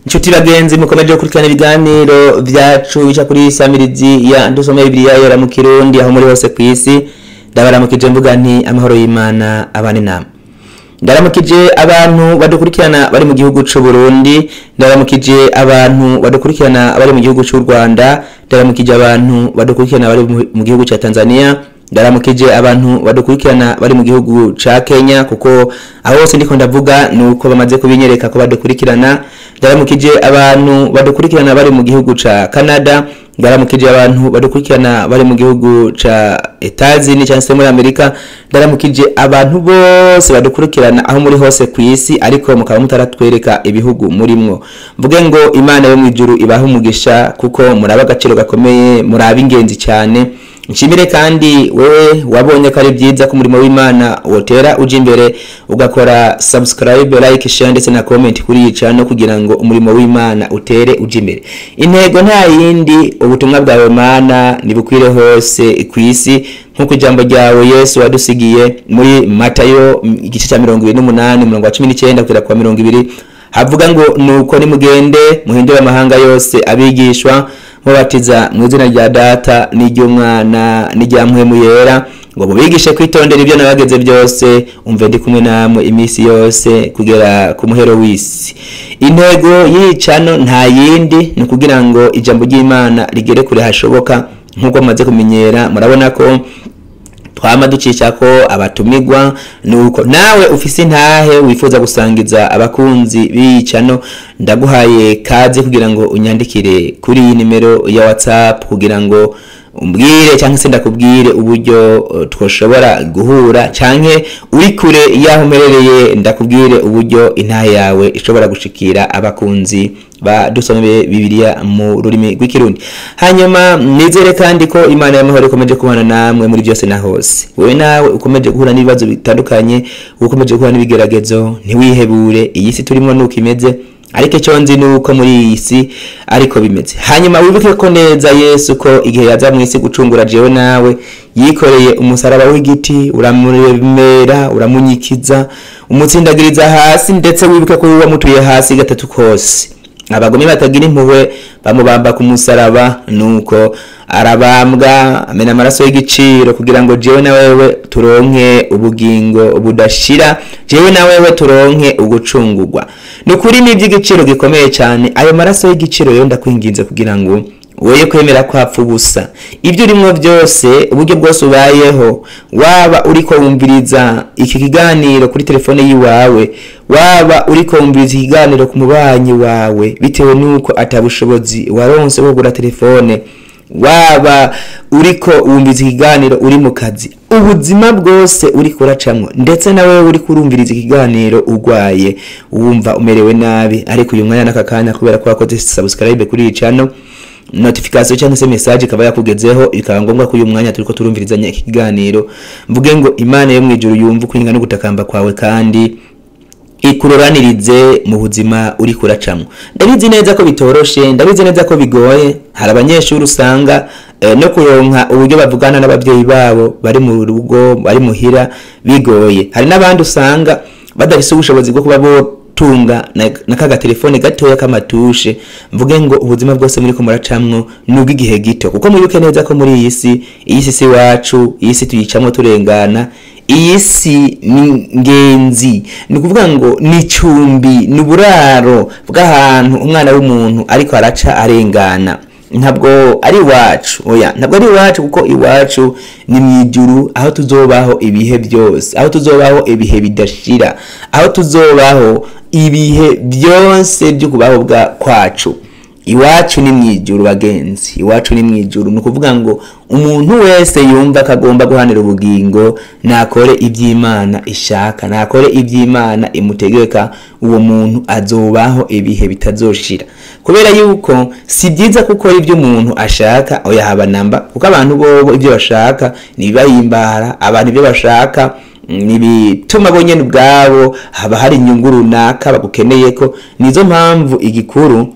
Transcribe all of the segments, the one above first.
Inshuti bagenzi mukomeje gukurikirana ibiganiro vyacu bica kuri samirizi ya Dusome Bibiliya Yera mu Kirundi aho muri hose kw'isi, ndabaramukije mvuga nti amahoro y'Imana abane namwe. Ndaramukije abantu badukurikirana bari mu gihugu c'u Burundi, ndaramukije abantu badukurikirana bari mu gihugu c'u Rwanda, ndaramukije abantu badukurikirana bari mu gihugu ca Tanzania, ndaramukije abantu badukurikirana bari mu gihugu ca Kenya, kuko aho hose ndiko ndavuga nuko bamaze kubinyereka ko badukurikirana. Ndaramukije abantu badukurikirana bari mu gihugu ca Canada, ndaramukije abantu badukurikirana bari mu gihugu ca Etazini cyangwa se muri Amerika, ndaramukije abantu bose badukurikirana aho muri hose ku isi, ariko mukaba mutaratwereka ibihugu murimwo. Mvuge ngo Imana yo mwijuru ibahe umugisha, kuko muraba agaciro gakomeye, muraba ingenzi cyane. Nshimire kandi wewe wabonye ko ari byiza ko umurimo w'Imana wotera uja imbere, ugakora subscribe, like, share ndetse na comment kuri iyi channel kugira ngo umurimo w'Imana utere uja imbere. Intego nta yindi, ubutumwa bwawe Mana nibukwire hose ku isi, nkuko ijambo ryawe Yesu wadusigiye muri Matayo igice cya 28 umurongo wa 19 kugera kwa 20, havuga ngo nuko nimugende muhindure amahanga yose abigishwa, mubatiza mu izina rya Data n'iry'Umwana n'irya Mpwemu Yera, ngo mubigishe kwitondera ibyo nabageze byose, umve ndi kumwe namwe iminsi yose kugera ku muhero w'isi. Intego y'icano nta yindi, ni ukugira ngo ijambo ry'Imana rigere kure hashoboka. Nk'uko mumaze kumenyera, murabona ko twama ducisha ko abatumigwa, nuko nawe ufise intahe wifuza gusangiza abakunzi b'icano, ndaguhaye kaze kugira ngo unyandikire kuri iyi nimero ya WhatsApp kugira ngo umbwire cyangwa se ndakubwire uburyo twoshobora guhura, canke uri kure yaho mperereye ndakubwire uburyo intahe yawe ishobora gushikira abakunzi ba Dusome Bibiliya mu rurimi rw'Ikirundi. Hanyuma nizere kandi ko Imana y'amahoro ikomeje kubana namwe muri byose na hose. Wewe nawe ukomeje guhura n'ibibazo bitandukanye, ukomeje guhura n'ibigeragezo, ntiwihebure, iyi si turimo nuko imeze, ariko icyo nzi nuko muri iyi si ariko bimeze. Hanyuma wibuke ko neza Yesu ko igihe yaza mu isi gucungura jewe nawe, yikoreye umusaraba w'igiti, uramuremera, uramunyikiza, umutsindagiriza hasi, ndetse wibuke ko wamutuye hasi gatatu kose. Abagome batagira impuhwe bamubamba ku musaraba, nuko arabambwa, amena amaraso y'igiciro kugira ngo jewe na wewe turonke ubugingo budashira, jewe na wewe turonke ugucungurwa. Nukuri ni iby'igiciro gikomeye cyane ayo maraso y'igiciro yo ndakwinginze kugira ngo woye kwemera kwapfa ubusa. Ibyo urimo byose, uburyo bwose ubayeho, waba uriko wumviriza iki kiganiro kuri telefone yiwawe, waba uriko wumviriza ikiganiro ku mubanyi wawe bitewe nuko atabushobozi waronse bwo kugura telefone, waba uriko wumviriza ikiganiro uri mu kazi, ubuzima bwose uriko uracamwo, ndetse nawe uriko urumviriza ikiganiro urwaye, wumva umerewe nabi, ariko uyu mwanya n'aka kanya kubera ko wakoze subscribe kuri iyi channel, notification cyangwa se message ikaba yakugezeho, ikaba ngombwa ko uyu mwanya turiko turumvirizanya ikiganiro. Mvuge ngo Imana yo mwijuru yumva ukwinga no gutakamba kwawe kandi ikuroranirize mu buzima uri kuracamwo. Ndabizi neza ko bitoroshe, ndabizi neza ko bigoye. Hari abanyeshuri usanga no kuronka uburyo bavugana n'abavyeyi babo bari mu rugo, bari muhira, bigoye. Hari n'abandi usanga badafise ubushobozi bwo kuba botunga na kaga telefone gatoya k'amatushe. Mvuge ngo ubuzima bwose muri ko muracamwo nubw'igihe gito, kuko mwibuke neza ko muri iyi si, iyi si si wacu, iyi si tuyicamwo turengana, iyi si ni ngenzi, ni ukuvuga ngo ni icumbi, ni uburaro bw'ahantu umwana w'umuntu ariko araca arengana. Ntabwo ari iwacu, oya, ntabwo ari iwacu, kuko iwacu ni mwijuru, aho tuzobaho ibihe byose, aho tuzobaho ibihe bidashira, aho tuzobaho ibihe byose byo kubaho bwa kwacu. Iwacu ni mwijuru bagenzi, iwacu ni mwijuru. Ni ukuvuga ngo umuntu wese yumva akagomba guhanira ubugingo, nakore iby'Imana ishaka, nakore iby'Imana imutegeka, uwo muntu azobaho ibihe bitazoshira. Kubera yuko si byiza gukora ibyo umuntu ashaka, oya haba namba, kuko abantu bobo ibyo bashaka nibibahimbara, abantu ibyo bashaka nibituma bonyene ubwabo haba hari inyungu runaka bagukeneye ko. Nizo mpamvu igikuru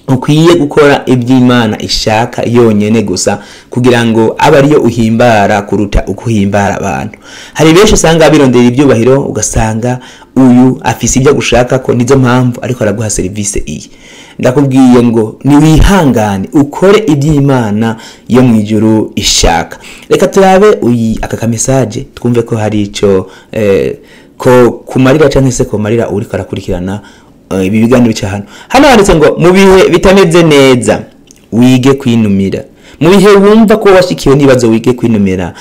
Ukwiye gukora iby'Imana ishaka yonyene gusa, kugira ngo abe ariyo uhimbara kuruta uko uhimbara abantu. Hari benshi usanga birondera ibyubahiro, ugasanga uyu afise ibyo gushaka ko nizo mpamvu ariko araguha serivisi iyi. Ndakubwiye ngo niwihangane ukore iby'Imana yo mu ijuru ishaka. Reka turabe uyi aka kamesaje twumve ko hari ico ko kumarira canke se kumarira uriko arakurikirana ibi biganiro bica hano. Hano handitse ngo mu bihe bitameze neza wige kwinumira. Mu bihe wumva ko washikiwe n'ibibazo wige kwinumira.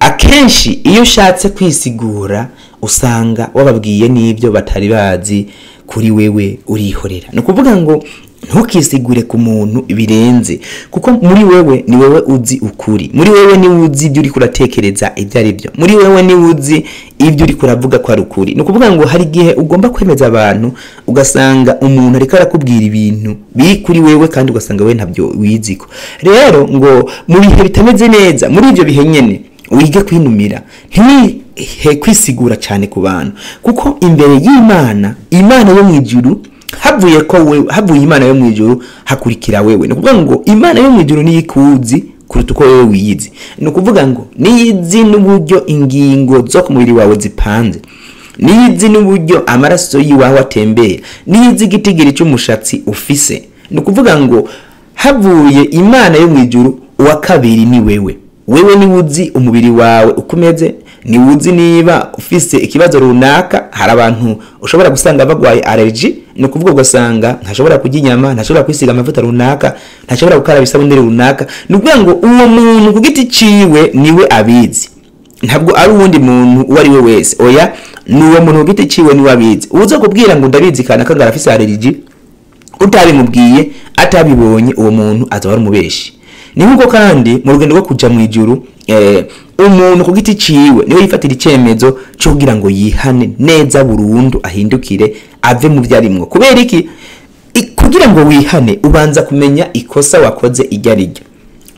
Akenshi iyo ushatse kwisigura usanga wababwiye n'ibyo batari bazi kuri wewe, urihorera. Ni ukuvuga ngo ntukisigure ku muntu birenze, kuko muri wewe ni wewe uzi ukuri, muri wewe ni uzi ibyo uriko uratekereza ibyo ari byo, muri wewe ni uzi ibyo uriko uravuga ko ari ukuri. Ni ukuvuga ngo hari igihe ugomba kwemeza abantu, ugasanga umuntu ariko arakubwira ibintu biri kuri wewe kandi ugasanga wewe ntabyo wiziko. Rero ngo mu bihe bitameze neza, muri ibyo bihe nyene wige kwinumira, ntiwihe kwisigura cyane ku bantu, kuko imbere y'Imana, Imana yo mu ijuru, havuye ko wewe, havuye Imana yo mu ijuru hakurikira wewe. Ni ukuvuga ngo Imana yo mu ijuru niyo ikuzi kuruta uko wewe wiyizi. Ni ukuvuga ngo niyizi n'uburyo ingingo zo ku mubiri wawe zipanze, niyizi n'uburyo amaraso yiwawe atembera, niyizi igitigiri cy'umushatsi ufise. Ni ukuvuga ngo havuye Imana yo mu ijuru, uwa kabiri ni wewe. Wewe ni uzi umubiri wawe uko umeze, ni uzi niba ufise ikibazo runaka. Hari abantu ushobora gusanga bagwaye allergy, ni ukuvuga ugasanga ntashobora kurya inyama, ntashobora kwisiga amavuta runaka, ntashobora gukaraba isabune runaka. Ni ukuvuga ngo uwo muntu ku giti ciwe niwe abizi, ntabwo ari uwundi muntu uwo ari we wese. Oya, ni uwo muntu ku giti ciwe niwe abizi. Uza kubwira ngo ndabizi kanaka ngo arafise allergy, utabimubwiye atabibonye, uwo muntu azaba ari umubeshi. Ni nkuko kandi mu rugendo rwo kuja mu ijuru, umuntu ku giti ciwe niwe yifatira icemezo cyo kugira ngo yihane neza burundu, ahindukire ave mu vyarimwo. Kubera iki? Kugira ngo wihane ubanza kumenya ikosa wakoze iryo ari ryo.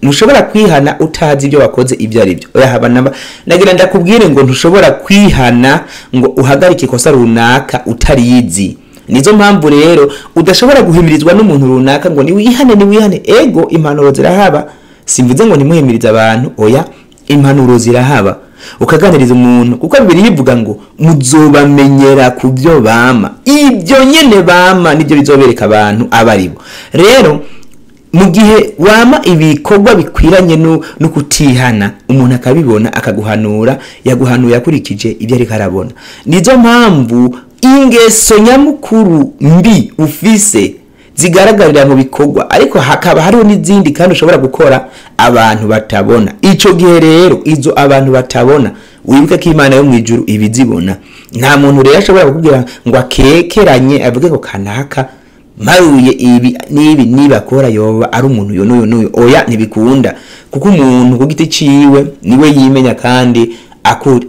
Ntushobora kwihana utazi ibyo wakoze ibyo ari byo. Oya, haba namba. Nagira ndakubwire ngo ntushobora kwihana ngo uhagarike ikosa runaka utarizi. Nizo mpamvu rero udashobora guhimirizwa n'umuntu runaka ngo niwihane niwihane. Ego, impanuro zirahaba, simvuze ngo nimuhimirize abantu, oya, impanuro zirahaba, ukaganiriza umuntu, kuko Bibiliya ivuga ngo muzobamenyera ku byo bama. Ibyo nyene bama nibyo bizobereka abantu abaribo. Rero mu gihe wama ibikorwa bikwiranye no kutihana, umuntu akabibona akaguhanura, yaguhanuye akurikije ibyo ariko arabona. Nizo mpamvu ingeso nyamukuru mbi ufise zigaragarira mu bikorwa, ariko hakaba hariho n'izindi kandi ushobora gukora abantu batabona. Ico gihe rero izo abantu batabona, wibuke ko Imana yo mu ijuru ibizibona. Nta muntu rero ashobora kukubwira ngo akekeranye avuge ngo kanaka maruye ibi n'ibi nibakora yoba ari umuntu uyu n'uyu n'uyu. Oya, ntibikunda, kuko umuntu ku giti ciwe niwe yimenya kandi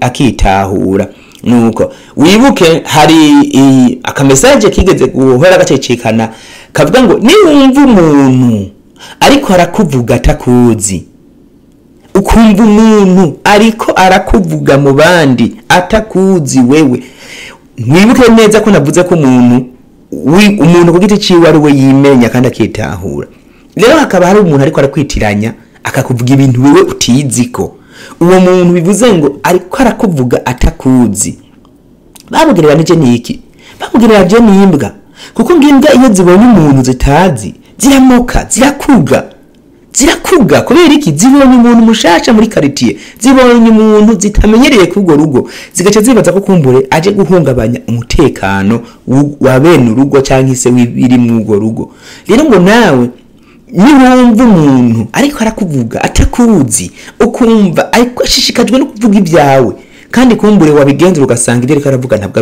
akitahura. Nuko wibuke hari akamesaje kigeze guhora gacecekana kavuga ngo niwumva umuntu ariko arakuvuga atakuzi, ukumva umuntu ariko arakuvuga mu bandi atakuzi wewe, mwibuke neza ko navuze ko umuntu ku giti ciwe ari we yimenya kandi akitahura. Rero hakaba hari umuntu ariko arakwitiranya akakuvuga ibintu wewe utiziko, uwo muntu bivuze ngo ariko arakuvuga atakuzi. Bamugereranije niki? Bamugereranije n'imbwa, kuko ngimbwa iyo zibonye umuntu zitazi ziramoka, zirakuga. Kubera iki? Zibonye umuntu mushasha muri quartier, zibonye umuntu zitamenyereye kubwo rugo, zigaca zibaza ko kumbure aje guhungabanya umutekano wa bene urugo cyangwa se wibiri mu rugo. Rero ngo nawe niwumva umuntu ariko arakuvuga atakuzi, ukumva ariko ashishikajwe no kuvuga ibyawe, kandi kumbure wabigenzura ugasanga ibyo ariko aravuga ntabwo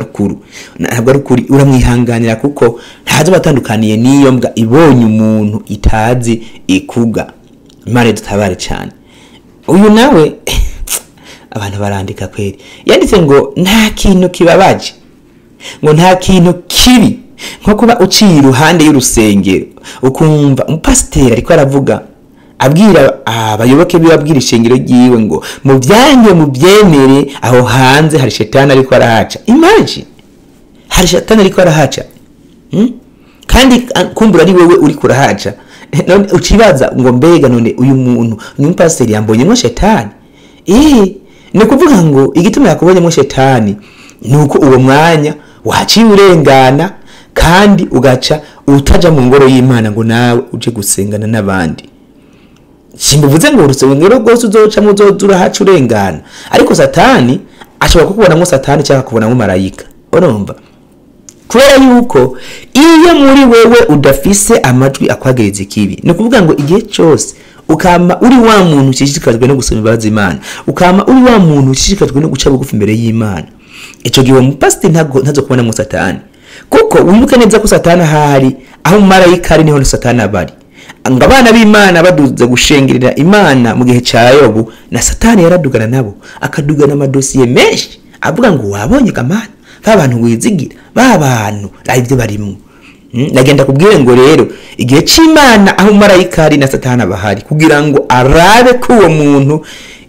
ari ukuri, uramwihanganira kuko ntazo batandukaniye n'iyo mbwa ibonye umuntu itazi ikuga. Imana dutabare cyane. Uyu nawe abantu barandika kweri, yanditse ngo nta kintu kibabaje, ngo nta kintu kibi nko kuba uciye iruhande y'urusengero ukumva umupasiteri ariko aravuga abwira abayoboke biwe, abwira ishengero ryiwe ngo mubyange mubyemere, aho hanze hari shetani ariko arahaca. Imagine, hari shetani ariko arahaca. Kandi kumbura ari wewe uri kurahaca. None ucibaza ngo mbega none uyu muntu ni umupasiteri yambonyemo shetani? Ni ukuvuga ngo igituma yakubonyemo shetani ni uko uwo mwanya waciye urengana, kandi ugaca utaja mu ngoro y'Imana ngo nawe uje gusengana n'abandi. Simbivuze ngo urusengero rwose uzocamwo uzoza urahaca urengana, ariko satani ashobora kukubonamo satani cyangwa akakubonamo marayika. Urumva? Kubera yuko iyo muri wewe udafise amajwi akwagereza ikibi, ni ukuvuga ngo igihe cyose ukama uri wa muntu ushishikajwe no gusoma imbabazi Imana, ukama uri wa muntu ushishikajwe no guca bugufi imbere y'Imana, ico gihe umupasiteri ntazo kubonamo satani. Kuko wibuke neza ko satani ahari, aho marayika ari niho satani abari. Ngo abana b'Imana baduze gushengerera Imana mu gihe ca Yobu, na satani yaradugana nabo, akadugana amadosiye menshi, avuga ngo wabonye kamana, ba bantu wizigira, ba bantu ibyo barimwo. Nagenda kubwire ngo rero igihe c'Imana aho marayika ari na satani abahari, kugira ngo arabe ko uwo muntu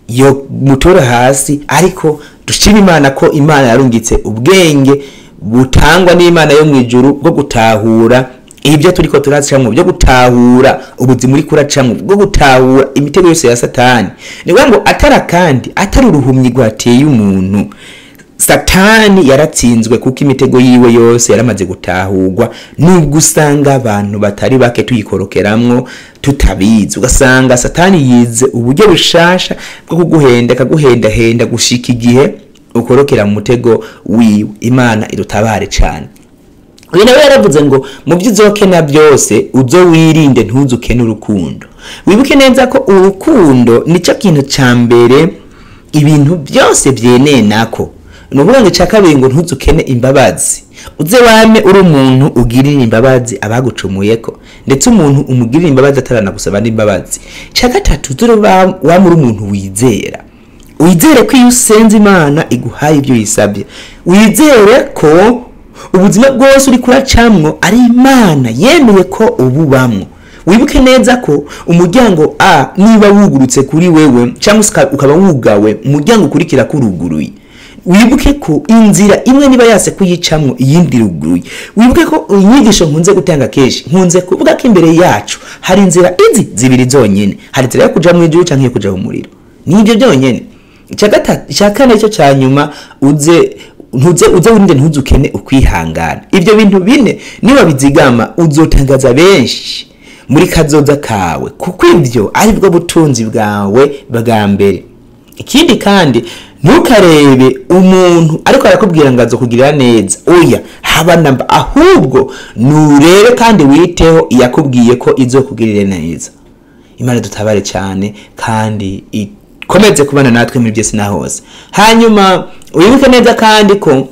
yo mutora hasi. Ariko dushima Imana ko Imana yarungitse ubwenge butangwa n'Imana yo mwijuru bwo gutahura ibyo turiko turacamwo, byo gutahura ubuzima uri kuracamwo, bwo gutahura imitego yose ya satani. Ni ngo atara kandi atari uruhumyi rwateye umuntu, satani yaratsinzwe kuko imitego yiwe yose yaramaze gutahurwa. Nubwo usanga abantu batari bake tuyikorokeramwo tutabizi, ugasanga satani yize uburyo bushasha bwo kuguhenda, akaguhendahenda gushika igihe ukorokera mu mutego wiwe. Imana idutabare cyane. Uyu nawe yaravuze ngo mu byo uzokena byose uzo wirinde ntuzukene urukundo. Wibuke neza ko urukundo nicyo kintu ca mbere ibintu byose byeneye nako. Ni ukuvuga ngo icya kabiri ngo ntuzukene imbabazi. Uze wame uri umuntu ugirira imbabazi abagucumuyeko, ndetse umuntu umugirira imbabazi ataranagusaba n'imbabazi. Icya gatatu, uze wame uri umuntu wizera. Wizere ko iyo usenze Imana iguhaye ibyo uyisabye. Wizere ko ubuzima bwose uri kuracamwo ari Imana yemeye ko ububamwo. Wibuke neza ko umuryango A niba wugurutse kuri wewe cyangwa ukaba wugawe, umuryango ukurikira kuruguruye. Wibuke ko inzira imwe niba yase kuyicamwo iyindi iruguruye. Wibuke ko inyigisho nkunze gutanga kenshi, nkunze kuvuga ko imbere yacu hari inzira izi zibiri zonyene. Hari inzira yo kuja mu ijuru canke yo kuja mu muriro. Nibyo byonyene. Icya gatatu, icya kane cyo cya nyuma, uze wirinde ntuzukene ukwihangana. Ibyo bintu bine niba bizigama uzotangaza benshi muri kazoza kawe, kuko ibyo ari bwo butunzi bwawe bwa mbere. Ikindi kandi, ntukarebe umuntu ariko arakubwira ngo azokugirira neza, oya haba namba, ahubwo nurebe kandi witeho iyakubwiye ko izokugirira neza. Imana dutabare cyane kandi ikomeze kubana natwe muri byose na hose. Hanyuma wibuke neza kandi ko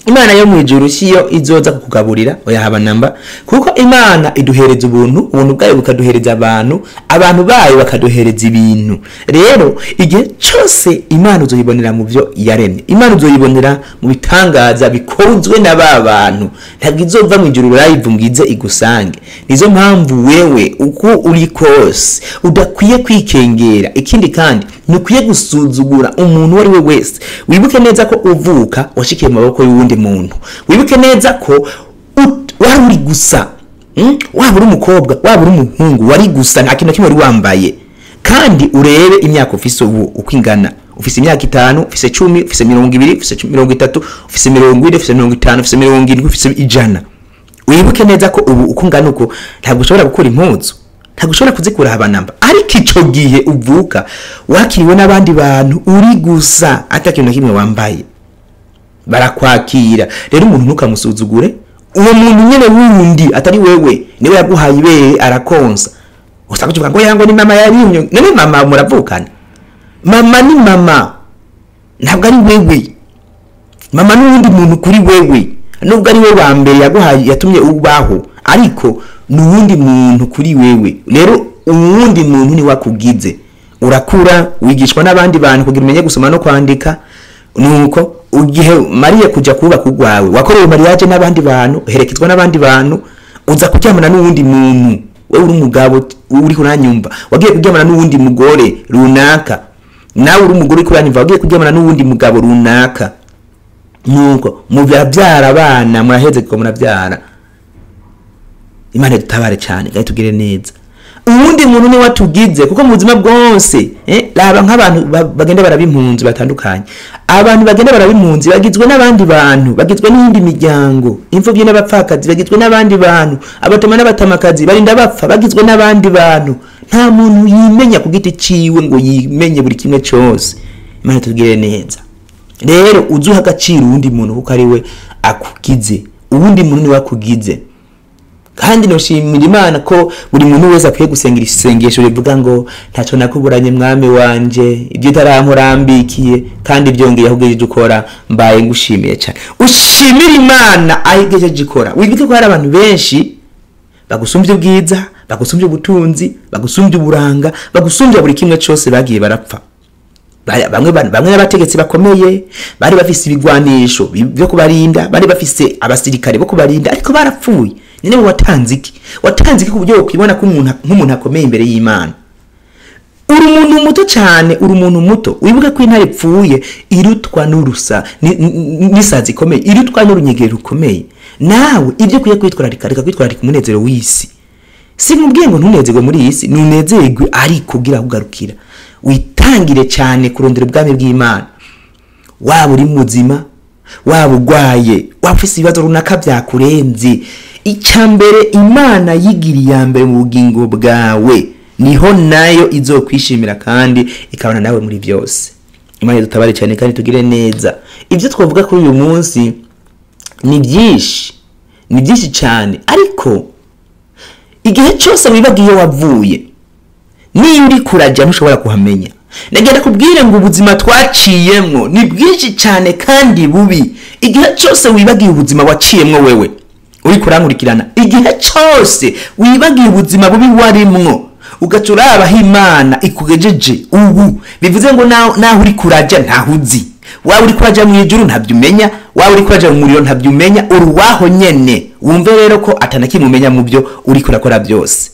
Imana yo mu ijuru siyo izoza kukugaburira, oya haba namba, kuko Imana iduhereza ubuntu, ubuntu bwayo bukaduhereza abantu, abantu bayo bakaduhereza ibintu. Rero igihe cyose Imana uzoyibonera mu byo yaremye, Imana uzoyibonera mu bitangaza bikozwe na ba bantu. Ntabwo izova mu ijuru live ngize igusange. Nizo mpamvu wewe uko uri kose udakwiye kwikengera. Ikindi kandi ntukwiye gusuzugura umuntu uwo ari we wese. Wibuke neza ko uvuka washikiye mu maboko y'uwundi muntu. Wibuke neza ko wari uri gusa, waba uri umukobwa, waba uri umuhungu, wari gusa, nta kintu kimwe wari wambaye. Kandi urebe imyaka ufise ubu uko ingana. Ufise imyaka 5, ufise 10, ufise 20, ufise 30, ufise 40, ufise 50, ufise 70, ufise 100. Wibuke neza ko ubu uko ungana uko ntabwo ushobora gukora impuzu, ntabwo ushobora kuzikura habanamba. Ariko ico gihe uvuka wakiriwe n'abandi bantu uri gusa, ata kintu kimwe wambaye, barakwakira. Rero umuntu ntukamusuzugure. Uwo muntu nyene wundi atari wewe niwe yaguhaye ibere arakonsa. Usanga uvuga ngo yango ni mama yarimye. None mama muravukana? Mama ni mama, ntabwo ari wewe. Mama n'uwundi muntu kuri wewe, nubwo ari we wa mbere yaguhaye yatumye ubaho, ariko n'uwundi muntu kuri wewe. Rero uwundi muntu ni wakugize. Urakura wigishwa n'abandi bantu kugira umenye gusoma no kwandika. Nuko ugihe mariye kuja kuba kugwawe, wakorewe mariage n'abandi bantu, herekezwa n'abandi bantu, uza kuryamana n'uwundi muntu. Wewe uri umugabo uri kuranyumva, wagiye kuryamana n'uwundi mugore runaka. Nawe uri umugore uri kuranyumva, wagiye kuryamana n'uwundi mugabo runaka. Nuko mubyara abana, muraheze ko murabyara. Imana idutabare cyane kandi tugire neza. Uwundi muntu niwe watugize, kuko mu buzima bwose raba nk'abantu bagenda baraba impunzi batandukanye. Abantu bagenda baraba impunzi bagizwe n'abandi bantu, bagizwe n'iyindi miryango, imfubyi n'abapfakazi bagizwe n'abandi bantu, abatama n'abatamakazi barinda bapfa bagizwe n'abandi bantu. Nta muntu yimenya ku giti ciwe ngo yimenye buri kimwe cyose. Imana tugire neza. Rero uzuha agaciro uwundi muntu kuko ari we akugize, uwundi muntu niwe akugize. Kandi noshimira Imana ko buri muntu wese akwiye gusenga isengesho rivuga ngo ntacyo nakuburanye mwami wanje, ibyo utarampurambikiye kandi byongeye aho ugejeje ukora, mbaye ngushimiye cyane. Ushimira Imana aho igejeje ikora. Wibuke ko hari abantu benshi bagusumbye ubwiza, bagusumbye ubutunzi, bagusumbye uburanga, bagusumbye buri kimwe cyose, bagiye barapfa. Bamwe n'abategetsi bakomeye bari bafise ibigwanisho byo kubarinda, bari bafise abasirikare bo kubarinda, ariko barapfuye. None watanze iki? Watanze iki ku buryo wokwibona ko nk'umuntu akomeye imbere y'Imana? Uri umuntu muto cyane, uri umuntu muto. Wibuke ko intare ipfuye irutwa n'urusa n'isazi ikomeye, irutwa n'urunyegeri rukomeye. Nawe ibyo ukwiye kwitwararika, reka kwitwararika umunezero w'isi. Si nkubwiye ngo ntunezerwe muri iyi si, nunezerwe ariko ugira aho ugarukira. Witangire cyane kurondera ubwami bw'Imana. Waba uri muzima, waba urwaye, waba ufise ibibazo runaka byakurenze, icya mbere Imana yigiriye iya mbere mu bugingo bwawe, niho nayo izokwishimira kandi ikabana nawe muri byose. Imana idutabare cyane kandi tugire neza. Ibyo twavuga kuri uyu munsi ni byinshi, ni byinshi cyane, ariko igihe cyose wibagiye wavuye, niyo uri kurajya ntushobora kuhamenya. Nagenda kubwire ngo ubuzima twaciyemwo ni bwinshi cyane kandi bubi. Igihe cyose wibagiye ubuzima waciyemwo wewe uri kurankurikirana, igihe cyose wibagiye ubuzima bubi warimwo, ugaca uraba aho Imana ikugejeje ubu, bivuze ngo naho uri kurajya ntaho uzi. Waba uri kurajya mu ijuru ntabyo umenya, waba uri kurajya mu muriro ntabyo umenya, uri uwaho nyene. Wumve rero ko atanakimwe umenya mu byo uri kurakora byose.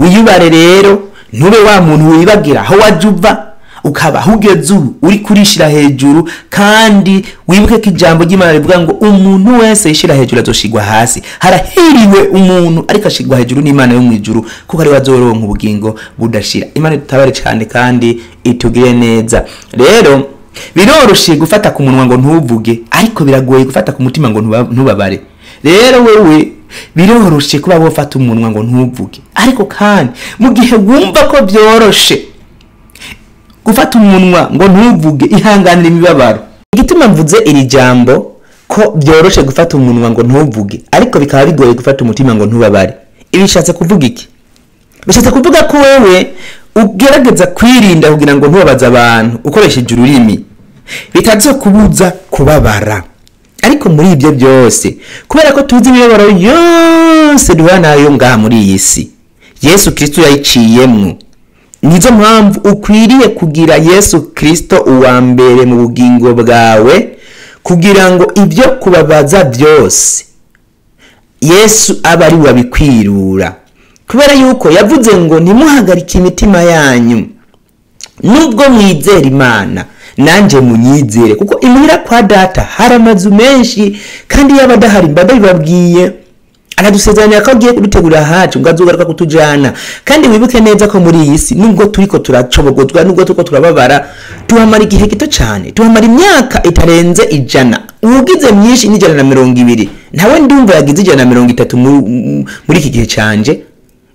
Wiyubare rero, ntube wa muntu wibagira aho waje uva, ukaba aho ugeze ubu uri kurishira hejuru. Kandi wibuke ko ijambo ry'Imana rivuga ngo umuntu wese yishira hejuru azoshigwa hasi. Harahiriwe umuntu ariko ashigwa hejuru n'Imana yo mu ijuru, kuko ari we azoronka ubugingo budashira. Imana idutabare cyane kandi itugire neza. Rero biroroshe gufata ku munwa ngo ntuvuge, ariko biragoye gufata ku mutima ngo ntubabare. Rero wewe biroroshe kuba wofata umunwa ngo ntuvuge, ariko kandi mu gihe wumva ko byoroshe gufata umunwa ngo ntuvuge, ihanganire imibabaro. Igituma mvuze iri jambo ko byoroshe gufata umunwa ngo ntuvuge, ariko bikaba bigoye gufata umutima ngo ntubabare, ibi bishatse kuvuga iki? Bishatse kuvuga ko wewe ugerageza kwirinda kugira ngo ntubabaze abantu ukoresheje ururimi, bitazokubuza kubabara. Ariko muri ibyo byose, kubera ko tuzi imibabaro yose duhura nayo ngaha muri iyi si, Yesu Kristo yayiciyemwo. Nizo mpamvu ukwiriye kugira Yesu Kristo uwa mbere mu bugingo bwawe, kugira ngo ibyo kubabaza byose Yesu abe ari we abikwirura. Kubera yuko yavuze ngo ntimuhagarike imitima yanyu, nubwo mwizera Imana nanjye munyizere, kuko imuhira kwa data hari amazu menshi, kandi yaba adahari mba ndabibabwiye. Aradusezeranya ko agiye kudutegurira ahacu ngo azogaruka kutujana. Kandi wibuke neza ko muri iyi si nubwo turiko turacobogozwa, nubwo turiko turababara, tuhamara igihe gito cyane, tuhamara imyaka itarenze 100. Ugize myinshi ni 120, ntawe ndumva yagize 130 muri iki gihe canje.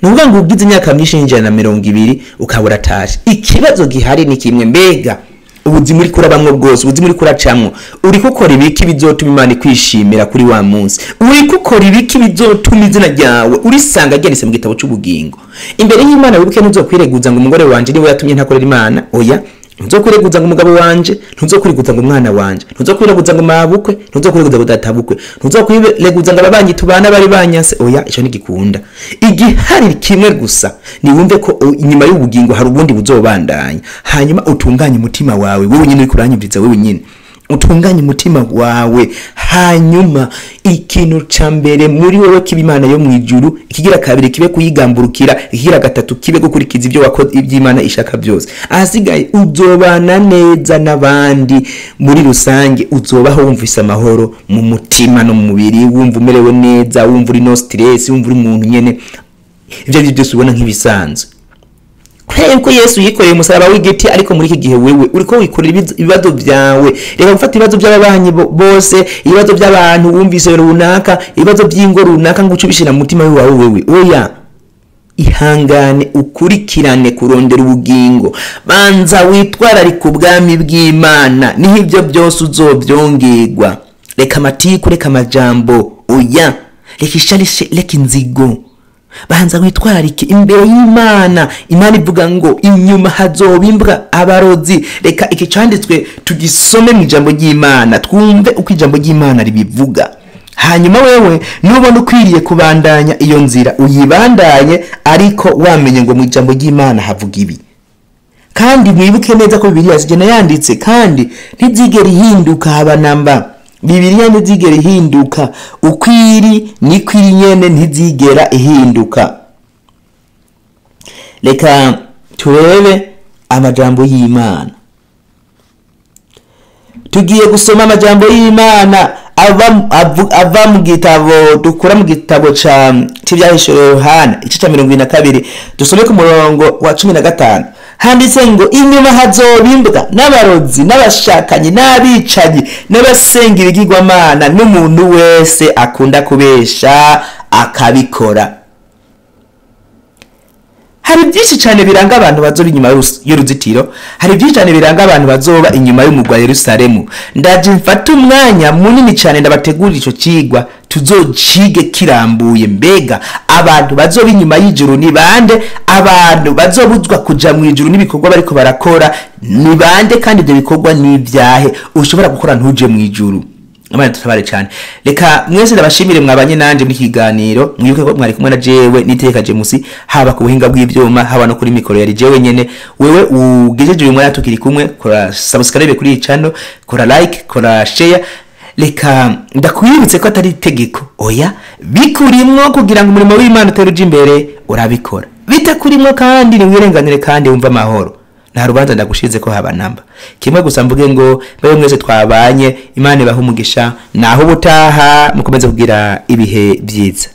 Nuvuga ngo ugize imyaka myinshi ni 120 ukaba uratashe. Ikibazo gihari ni kimwe, mbega ubuzima uri kurabamwo bwose, ubuzima uri kuracamwo, uri gukora ibiki bizotuma Imana ikwishimira kuri wa munsi? Uri gukora ibiki bizotuma izina ryawe urisanga ryanditse mu gitabo cy'ubugingo imbere y'Imana? Wibuke ntuzokwireguza ngo umugore wanje niwe yatumye ntakorera Imana. Oya, ntuzokwireguza ngo umugabo wanje, ntuzokwireguza ngo umwana wanje, ntuzokwireguza ngo mabukwe, ntuzokwireguza ngo databukwe, ntuzokwireguza ngo ababanyi tubana bari banyase. Oya, ico ntigikunda. Igihari kimwe gusa, ni wumve ko inyuma y'ubugingo hari ubundi buzobandanya. Hanyuma utunganye umutima wawe wewe nyine, uri kuranyumviriza wewe nyine, Utunganye umutima wawe, hanyuma ikintu ca mbere muri wowe kiba Imana yo mu ijuru, ikigira kabiri kibe kuyigamburukira, ikigira gatatu kibe gukurikiza ibyo wakoze, iby'Imana ishaka byose. Ahasigaye uzobana neza n'abandi muri rusange, uzobaho wumvise amahoro mu mutima no mu mubiri, wumva umerewe neza, wumva uri no stress, wumva uri umuntu nyene ibyo ari byo byose ubona nk'ibisanzwe. Kubera yuko Yesu yikoreye umusaraba w'igiti, ariko muri iki gihe wewe uriko wikorera ibibazo byawe. Reka gufata ibibazo by'ababanyi bose, ibibazo by'abantu wumvise runaka, ibibazo by'ingo runaka, ngo uce ubishira mu mutima wawe wewe. Oya, ihangane, ukurikirane kurondera ubugingo, banza witwararike ubwami bw'Imana, niho ibyo byose uzobyongerwa. Reka amatiku, reka amajambo, oya, reka ishari, reka inzigo, banza witwararike imbere y'Imana. Imana ivuga ngo inyuma hazoba imbwa, abarozi. Reka iki canditswe tugisome mu ijambo ry'Imana, twumve uko ijambo ry'Imana ribivuga. Hanyuma wewe nubona ukwiriye kubandanya iyo nzira, uyibandanye, ariko wamenye ngo mu ijambo ry'Imana havuga ibi. Kandi mwibuke neza ko Bibiliya zigena yanditse, kandi ntizigera ihinduka haba namba. Bibiliya ntizigera ihinduka, ukwiri niko iri nyene, ntizigera ihinduka. Reka turebe amajambo y'Imana. Tugiye gusoma amajambo y'Imana ava mu gitabo dukura mu gitabo ca c'Ivyahishuriwe Yohana, igice ca 22, dusome ku murongo wa 15. Handitse ngo inyuma hazoba imbwa n'abarozi n'abashakanyi n'abicanyi n'abasenga ibigirwamana n'umuntu wese akunda kubesha akabikora. Hari byinshi cyane biranga abantu bazoba inyuma y'uruzitiro, hari byinshi cyane biranga abantu bazoba inyuma y'umugwa wa Yerusalemu. Ndaje mfata umwanya munini cyane ndabategurira ico cigwa, tuzocige kirambuye. Mbega abantu bazoba inyuma y'ijuru ni bande? Abantu bazobuzwa kuja mu ijuru n'ibikorwa bariko barakora ni bande? Kandi ibyo bikorwa ni ibyahe ushobora gukora ntuje mu ijuru? Imana tutabare cyane. Reka mwese ndabashimire mwabanye nanje muri kiganiro. Mwibuke ko mwari kumwe na jewe Niteka James, haba ku buhinga bw'ivyuma, haba no kuri mikoro yari jewe nyene. Wewe ugejeje uyu mwanya tukiri kumwe, kora subscribe kuri iyi channel, kora like, kora share. Reka ndakwibutse ko atari itegeko, oya, bikurimwo kugira ngo umurimo w'Imana utere uja imbere, urabikora. Bitakurimwo kandi niwirenganire, kandi wumva amahoro. Nta rubanza ndagushize ko haba namba. Kimwe gusa mvuge ngo mbe mwese twabanye, Imana ibahe umugisha, naho ubutaha, mukomeze kugira ibihe byiza.